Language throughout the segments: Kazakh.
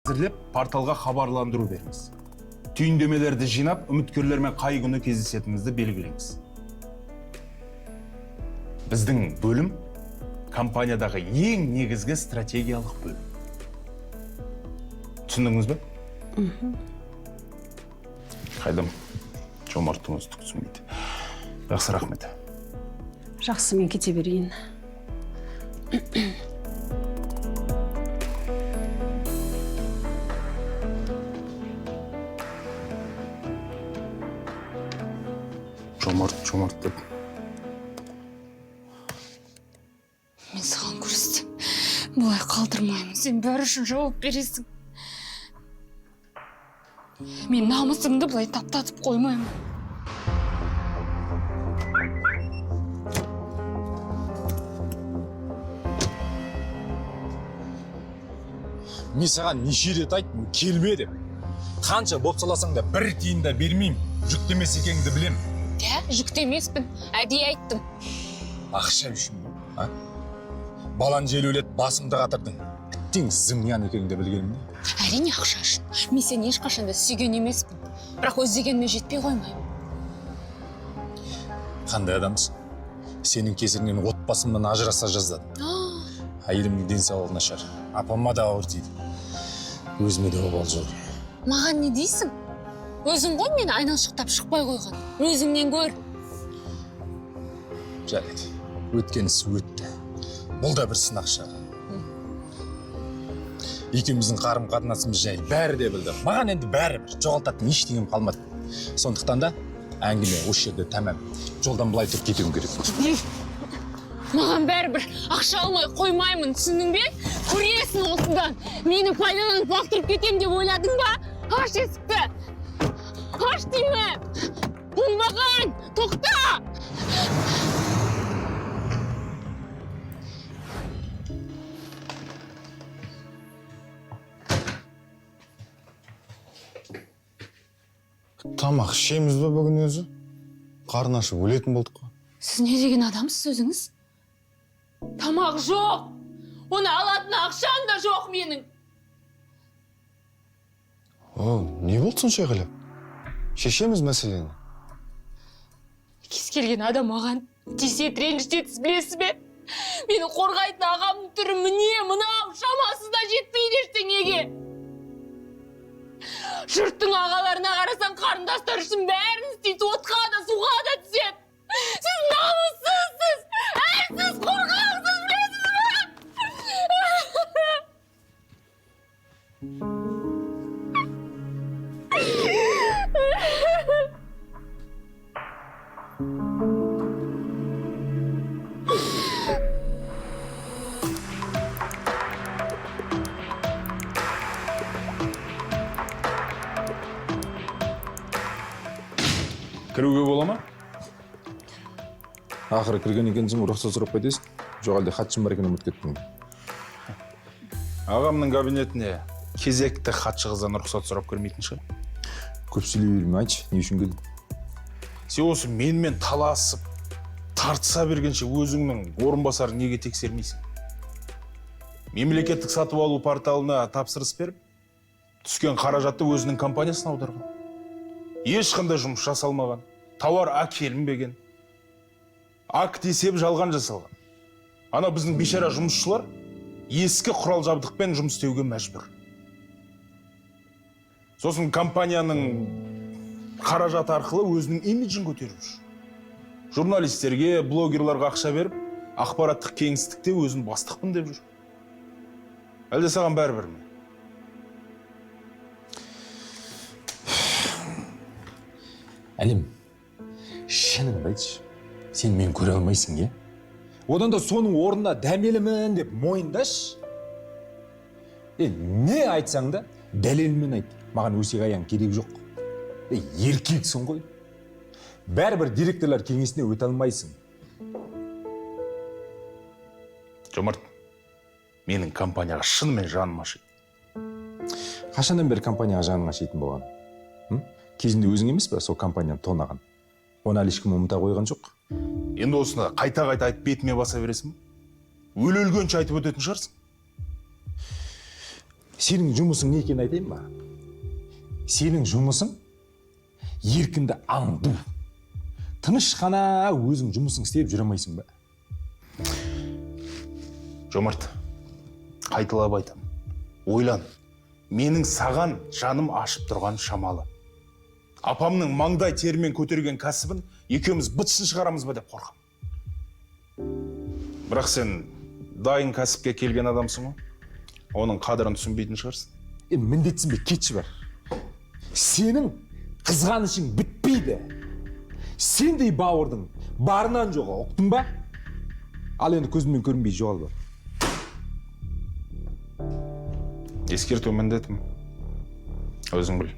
Әзірлеп, порталға хабарландыру беріңіз. Түйіндемелерді жинап, үміткерлермен қай күні кездесетініңізді белгілеңіз. Біздің бөлім компаниядағы ең негізгі стратегиялық бөлім. Түсіндіңіз бе? Қайдам, Жомарттың өзі түк түсінбейді. Жақсы, рахмет. Жақсы, мен кете берейін. Жомарт, Жомарт деп. Мен саған көрсетемін. Бұлай қалдырмаймын. Сен бәрі үшін жауап бересің. Мен намысымды былай таптатып қоймаймын. Мен саған неше рет айттым, келме деп. Қанша бопсаласаң да, бір тиын да бермеймін. Жүкті емес екеніңді білем. Иә, жүкті емеспін. Әдейі айттым. Ақша үшін бе, а? Баланы жел өледі, басымды қатырдың. Әттең, зымиян екеніңді білгенімде. Әрине, ақша үшін. Мен сені ешқашан да сүйген емеспін. Бірақ өз дегеніме жетпей қоймаймын. Қандай адамсың? Сенің кесіріңнен отбасымнан ажыраса жаздадым. Әйелімнің денсаулығы нашар, апама да ауыр тиді, өзіме де обал жоқ. Маған не дейсің? Өзің ғой мені айналшықтап шықпай қойған. Өзіңнен көр. Жарайды, өткен іс өтті. Бұл да бір сынақ шағы. Екеуміздің қарым қатынасымыз жайлы бәрі де білді. Маған енді бәрібір, жоғалтатын ештеңем қалмады. Сондықтан да әңгіме осы жерде тәмам. Жолдан былай тұрып кетуім керек. Маған бәрібір, ақша алмай қоймаймын, түсіндің бе? Көресің осыдан. Мені пайдаланып лақтырып кетем деп ойладың ба? Аш есікті! Аш деймін! Оңбаған! Тоқта! Тамақ ішеміз бе бүгін өзі? Қарын ашып өлетін болдық қой. Сіз не деген адамсыз өзіңіз? Тамақ жоқ! Оны алатын ақшам да жоқ менің. О, не болды сонша айқайлап? Шешеміз мәселені. Кез келген адам маған тиіседі, ренжітеді, сіз білесіз бе? Мені қорғайтын ағамның түрі міне мынау, шамасы да жетпейді ештеңеге. Жұрттың ағаларына қарасаң, қарындастар үшін бәрін істейді, отқа да суға да түседі. Сіз намыссызсыз, әлсіз, қорқақсыз, білесіз бе? Кіруге бола ма? Ақыры кірген екенсің, рұқсат сұрап қайтесің. Жоқ әлде хатшым бар екенін ұмытып кеттің бе? Ағамның кабинетіне кезекті хатшы қыздан рұқсат сұрап кірмейтін шығар. Көп сөйлей бермей айтшы, не үшін келдің? Сен осы менімен таласып, тартыса бергенше, өзіңнің орынбасарын неге тексермейсің? Мемлекеттік сатып алу порталына тапсырыс беріп, түскен қаражатты өзінің компаниясына аударған. Ешқандай жұмыс жасалмаған, тауар әкелінбеген, акт есебі жалған жасалған. Ана біздің бейшара жұмысшылар ескі құрал жабдықпен жұмыс істеуге мәжбүр. Сосын компанияның қаражаты арқылы өзінің имиджін көтеріп жүр. Журналистерге, блогерларға ақша беріп, ақпараттық кеңістікте өзін бастықпын деп жүр. Әлде саған бәрібір ме? Әлем, шыныңды айтшы, сен мені көре алмайсың, иә? Одан да соның орнына дәмелімін деп мойындашы. Е, не айтсаң да дәлелмен айт. Маған өсек аяң керек жоқ. Е, еркексің ғой. Бәрібір директорлар кеңесіне өте алмайсың. Жомарт, менің компанияға шынымен жаным ашиды. Қашаннан бері компанияға жаның ашитын болған? М? Кезінде өзің емес пе сол компанияны тонаған? Оны әлі ешкім ұмыта қойған жоқ. Енді осыны қайта-қайта айтып бетіме баса бересің бе? Өле өлгенше айтып өтетін шығарсың. Сенің жұмысың не екенін айтайын ба? Сенің жұмысың еркінді аңду. Тыныш қана өзің жұмысың істеп жүре алмайсың ба? Жомарт, қайталап айтам. Ойлан. Менің саған жаным ашып тұрған шамалы. Апамның маңдай терімен көтерген кәсібін екеуміз быт-шытын шығарамыз ба деп қорқам. Бірақ сен дайын кәсіпке келген адамсың ғой. Оның қадірін түсінбейтін шығарсың. Міндетсінбе, кетші бар. Сенің қызғанышың бітпейді. Сендей бауырдың барынан жоғы, ұқтың ба? Ал енді көзіммен көрінбей жоғал бар. Ескерту міндетім. Өзің біл.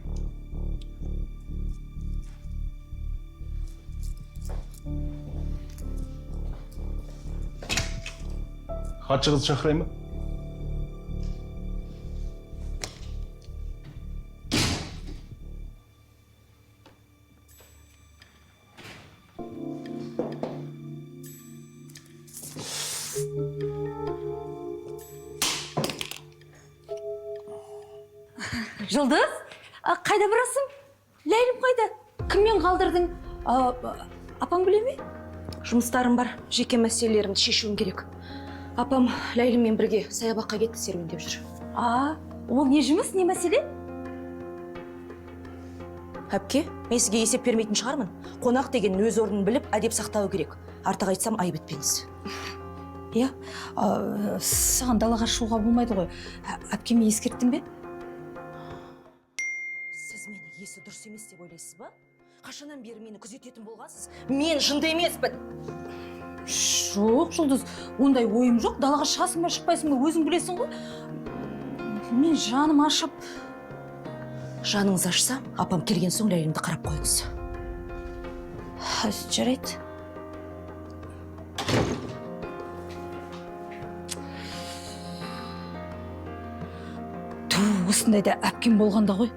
Хатшы қызды шақырайын ба? Жұлдыз, қайда барасың? Ләйлім қайда? Кіммен қалдырдың? Апаң біле ме? Жұмыстарым бар, жеке мәселелерімді шешуім керек. Апам Ләйліммен бірге саябаққа кетті, серуендеп жүр. Ол не жұмыс, не мәселе? Әпке, мен сізге есеп бермейтін шығармын. Қонақ деген өз орнын біліп, әдеп сақтауы керек. Артық айтсам айып етпеңіз. Иә, саған далаға шығуға болмайды ғой. Әпкеме ескерттің бе? Сіз мені есі дұрыс емес деп ойлайсыз ба? Қашаннан бері мені күзететін болғансыз? Мен жынды емеспін. Жоқ, Жұлдыз, ондай ойым жоқ. Далаға шығасың ба, шықпайсың ба, өзің білесің ғой. Мен жаным ашып... Жаныңыз ашса, апам келген соң Ләйлімді қарап қойыңыз. Жарайды. Ту, осындайда әпкем болғанда ғой.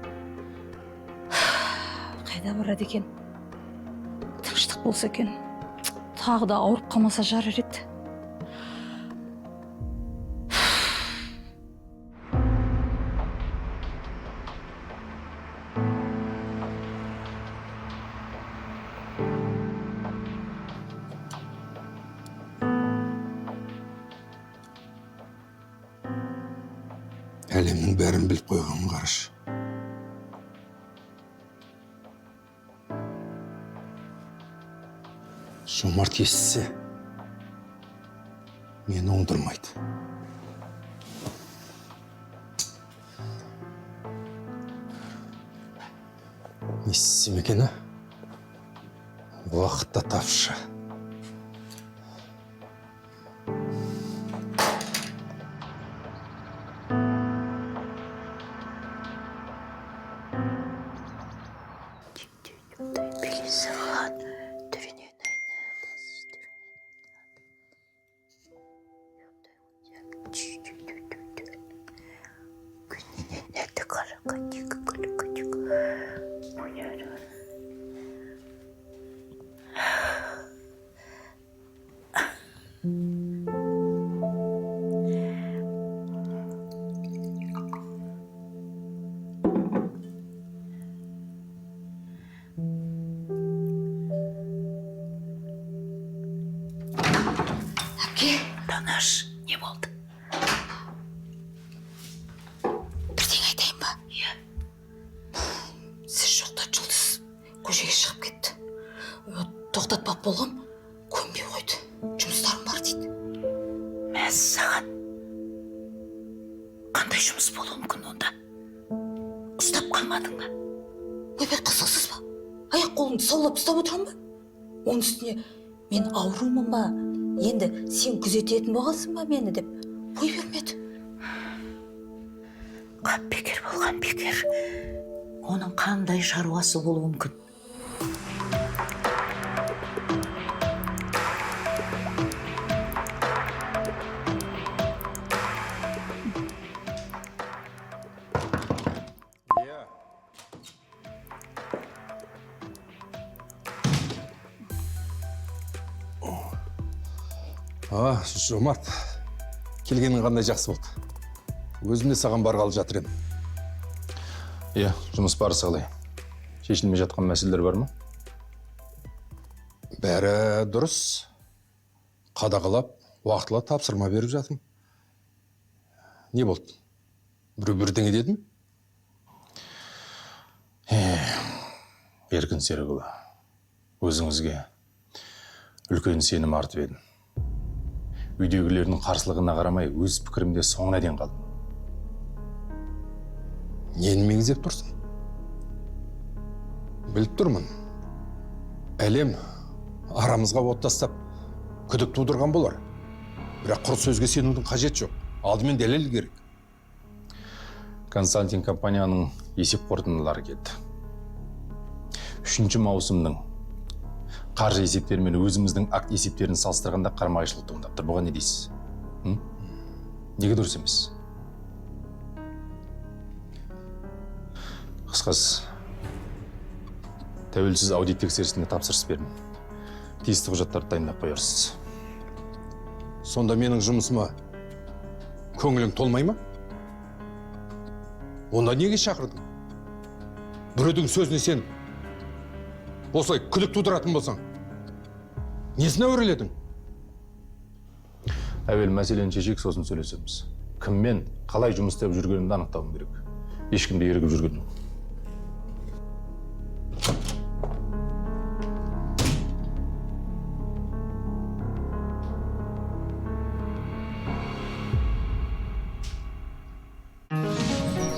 Қайда барады екен? Тыныштық болса екен. Тағы да ауырып қалмаса жарар еді. Әлемнің бәрін біліп қойғанын қарашы. Жомарт естісе, мені оңдырмайды. Не істесем екен, а? Уақыт та тапшы. Әпке, Танаш, не болды? Бірдеңе айтайын ба? Иә. Сіз жоқта Жұлдыз көшеге шығып кетті. Тоқтатпақ болғам, көнбей қойды. Жұмыстарым бар дейді. Мәссаған. Қандай жұмыс болуы мүмкін онда? Ұстап қалмадың ба? Ойбай, қызықсыз ба? Аяқ қолымды саулап ұстап отырамын ба? Оның үстіне мен аурумын ба? Енді сен күзететін болғансың ба мені деп бой бермеді. Қап бекер болған бекер. Оның қандай шаруасы болуы мүмкін? Жомарт, келгенің қандай жақсы болды. Өзім де саған барғалы жатыр едім. Иә, жұмыс барысы қалай? Шешілмей жатқан мәселелер бар ма? Бәрі дұрыс. Қадағалап, уақытылы тапсырма беріп жатырмын. Не болды? Біреу бірдеңе деді ме? Еркін Серікұлы, өзіңізге үлкен сенім артып едім. Үйдегілердің қарсылығына қарамай, өз пікірімде соңына дейін қалдым. Нені меңзеп тұрсың? Біліп тұрмын. Әлем арамызға от тастап, күдік тудырған болар. Бірақ құр сөзге сенудің қажеті жоқ. Алдымен дәлел керек. Консалтинг компанияның есеп қорытындылары келді. 3 маусымның қаржы есептері мен өзіміздің акт есептерін салыстырғанда қарама қайшылық туындап тұр. Бұған не дейсіз? М? Неге дұрыс емес? Қысқасы, тәуелсіз аудит тексерісіне тапсырыс бердім. Тиісті құжаттарды дайындап қоярсыз. Сонда менің жұмысыма көңілің толмай ма? Онда неге шақырдың? Біреудің сөзіне сеніп, осылай күдік тудыратын болсаң, несіне әуреледің? Әуелі мәселені шешейік, сосын сөйлесеміз. Кіммен қалай жұмыс істеп жүргенімді анықтауым керек. Ешкімді ерігіп жүрген жоқ.